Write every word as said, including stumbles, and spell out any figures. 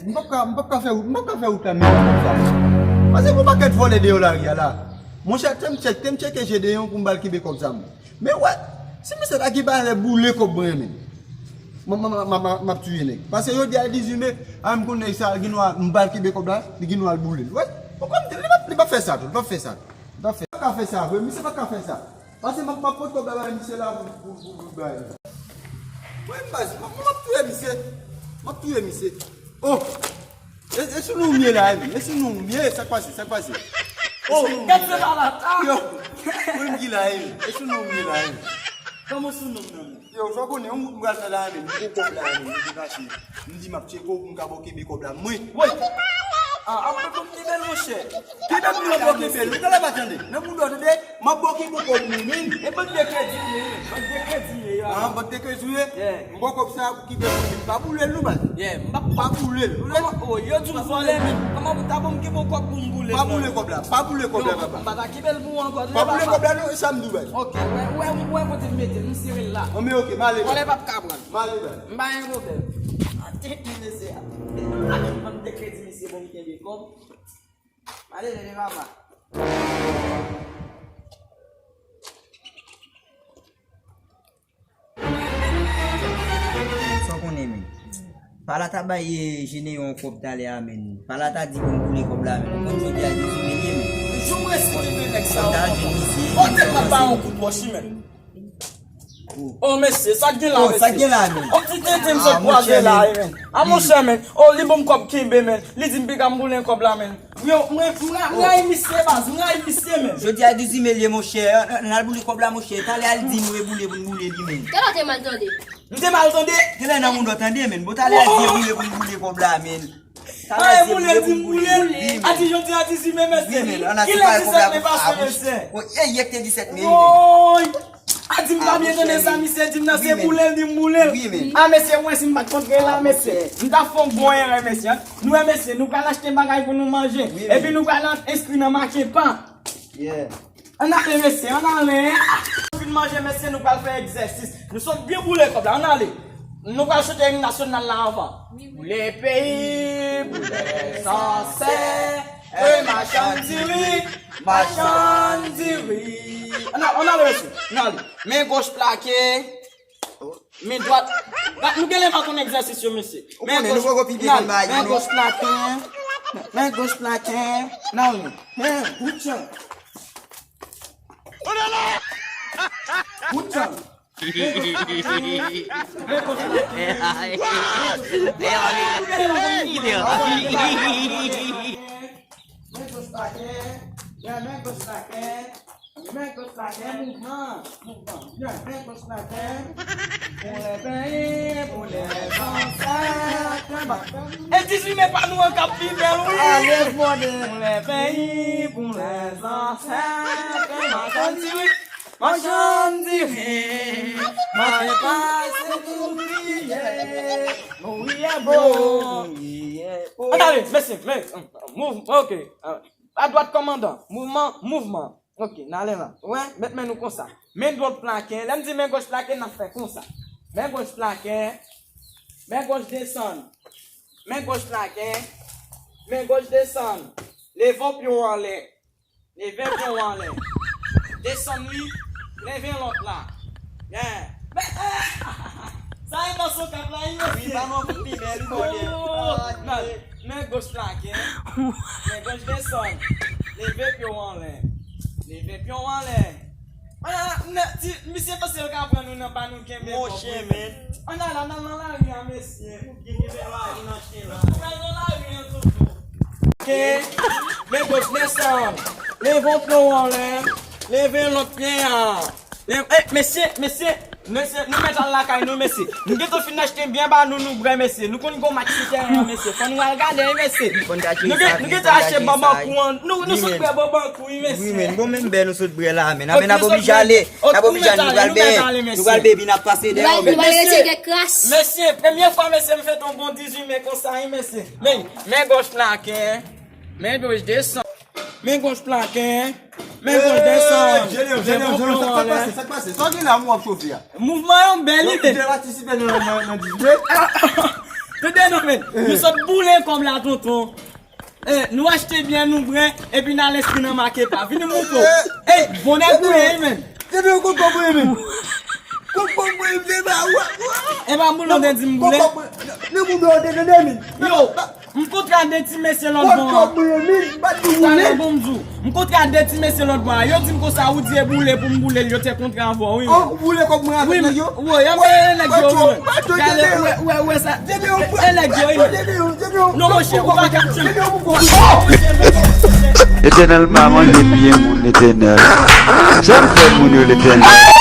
M p ap ka, m p ap ka fè wout, m p ap ka fè wout la menm konsa. Pase gon pakèt vòlè deyò lari a la. Monchè, te m tchèk, te m tcheke je de yon pou m ba l kenbe kòb sa, mwen. Men wè, si misye ta gen bagay lè boule kòb mwen renmen. M, m, m, m, m, m ap touye nèg. Pase yo di a dizuit me, a m konn nèg sa, li gen dwa m ba l kenbe kòb la, li gen dwa l boule l. Wè, poukwa m di, li p ap, li p ap fè sa tou, li p ap fè sa tou. Li p ap fè, li p ap ka fè sa vre, misye p ap ka fè sa. Pase m ap, m ap pot kòb la bay misye la pou, pou, pou, pou bay. Wè, m baz, m ap, m ap touye misye. M ap touye misye. Oh! E, e sou nou m ye la, e, e sou nou m ye, sa k pase, sa k pase? Oh, gad se malad, ah! Yo, mwen ki la, e, e sou nou m ye la, e. Kòman sou nou m nan? Yo, sa w konnen, yon wout m pral fè la, men, m gwo kòb la, men, m te kache. M di m ap tcheke w pou m ka ba w kenbe kòb la, mwen. Woy! Ah, ap fè konn kenbe l, monchè. Kenbe m, mwen ba w kenbe l. Ou tande pa tande? Nan moun dò, tande? M ap ba w kenbe kòb mwen, men. E bank de kredi, men. Bank de kredi, men, ya. Ah, bank de kredi, men. Yeah. M ba w kòb sa pou kenbe pou mwen. Pa boule l, non, baz. Yeah, m pa, pa boule l. Ou lè? Kòman, oh, yo di m vòlè, men. Kòman pou ta ban m kenbe kòb pou m boule l? Pa boule kòb la, pa boule kòb la, papa. M pa ta kenbe l pou ou ankò, non, papa. Pa boule kòb la, non, e sa m di w, baz. Ok, wè, wè, wè, kote m mete l, m sere l la. Oh, men ok, m ale, baz. Vòlè p ap ka pran l. M ale, baz. M pa gen pwoblèm. A, tenten mesye a. A, m te kredi mesye bon m kenbe kòb. M ale tande papa. Sa w konnen, men. Pala ta bay, eh, Jene yon kòb talè a, men. Pala ta di pou m boule kòb la, men. Ou konn jodi a dizuit me l ye, men. Jou m resi kenbe nèg sa yo kontan. Ou tèt m ap ba yon kout wòch, wi, men. Oh, mesye, sa k gen la, mesye? Oh, sa k gen la, men? On ti tenten m sot kwaze la, wi, men. Ah, monchè, men. Oh, li ban m kòb kenbe, men. Li di m piga m boule kòb la, men. Yo, mwen, mwen, mwen rayi misye, baz, mwen rayi misye, men. Jodi a dizuit me l ye, monchè. N, n al boule kòb la, monchè. Talè a l di nou e boule pou n boule li, men. Talè w te mal tande. M te mal tande? Genlè nan moun dò tande, men. Bon, talè a l di e boule pou n boule kòb la, men. Talè a l di e boule pou n boule li, men. A di jodi a dizuit me, mesye. Kilè disèt me pase, mesye? Woy, e yè k te disèt me, men. Woy! A di m pa byen tande sa misye di m nan, se boule l di m boule l. A mesye, mwen si m pa t kontre la, mesye, m t ap fè yon gwo erè, mesye. Nou wè, mesye, nou pral achte bagay pou nou manje. Epi nou pral enskri nan make pa. Ann ale, mesye, ann ale. Fin manje, mesye, nou pral fè egzèsis. Nou sot byen boule kòb la, ann ale. Nou pral chante im nasyonal la anvan. Boule peyi, boule zansè, e machann diri, machann diri. Ann al, ann al, mesye, ann al. Men goch plake, men dwat. Nou genlè pa konn egzèsis yo, mesye. Men goch plake, men goch plake, ann al. Men, men goch plake, men goch plake, mouvman, mouvman. Men goch plake, pou lè peyi, pou lè zansè. E dizuit me pa nou an k ap pi bèl, wi. Ale, fòde. Pou lè peyi, pou lè zansè. Machann diri, machann diri. Manje pase pou kriye. Mouri e bo. Ann ale, mesye, men, mouv, ok. Adwat kòmandan, mouvman, mouvman. Ok, n ale la. Wè, met men nou konsa. Men dwat plake, lè m di men goch plake, n ap fè konsa. Men goch plake, men goch desann. Men goch plake, men goch desann. Leve yon pye w anlè. Leve yon pye w anlè. Desann li, leve lòt la. Yeah. Men, sa e nan sou kat la, wi, mesye. Wi, pa nan kout pi bèl, wi, bòdè. Oh, men, men goch plake. Men goch desann. Leve pye w anlè. Leve pye w anlè. Ah, men, ti, misye panse yo ka pran nou nan pa nou kenbe kòb, wi, men. Ann al, ann al nan lari a, mesye. Ou gen kenbe lari nan chen la. Ou pral nan lari an toujou. Ok. Men goch desann. Leve yon pye w anlè. Leve lòt pye a. Leve, eh, mesye, mesye. Mesye, nou mèt al lakay nou, mesye. Nou gentan fin achte byen ba nou, nou bwè, mesye. Nou konn gon match sou tèren an, mesye. Fò nou al gade, wi, mesye. Nou gen, nou gentan achte banbankou an. Nou, nou sot bwè banbankou, wi, mesye. Wi, men, bon, men bè nou sot bwè la, men. N ap oblije ale. N ap oblije ale, nou pral bebe, nou pral bebe, n ap pase deyò, men. Mesye, premye fwa, mesye, m fete yon bon dizuit me konsa, wi, mesye. Men, men goch plake, men goch desann. Men goch plake, men goch desann. Jene, jene, jene, sa k pase, sa k pase? Sa w gen la, w ap chofe a? Mouvman yon bèl ide. Ou te patisipe nan, nan, nan dizuit me? Tande non, men. Nou sot boule kòb la, tonton. Eh, nou achte byen, nou bwè, epi n al enskri nan make pa. Vini mouton. Ey, bon nèg ou ye, men. Depi yon kout kòb mwen, men. Kout kòb mwen, men, ba, wa, wa. E pa boule w te di m boule. Kout kòb mwen. Nan moun yo te tande, men. Yo, m kontre ak de ti mesye lòt bò an. Kout kòb mwen, men. Pa di boule. Talè bon m di w. M kontre ak de ti mesye lòt bò a. Yo di m konsa, ou di e boule pou m boule l, yo te kontre avè w, wi. Oh, ou boule kòb mwen avèk nèg yo? Wi, y ap boule nèg yo, wi. Gade, wè, wè, wè sa. E nèg yo, wi. Non, monchè, ou pa ka tchwe. Letènèl pa manje pye moun, Letènèl. Sa m fè moun yo, Letènèl?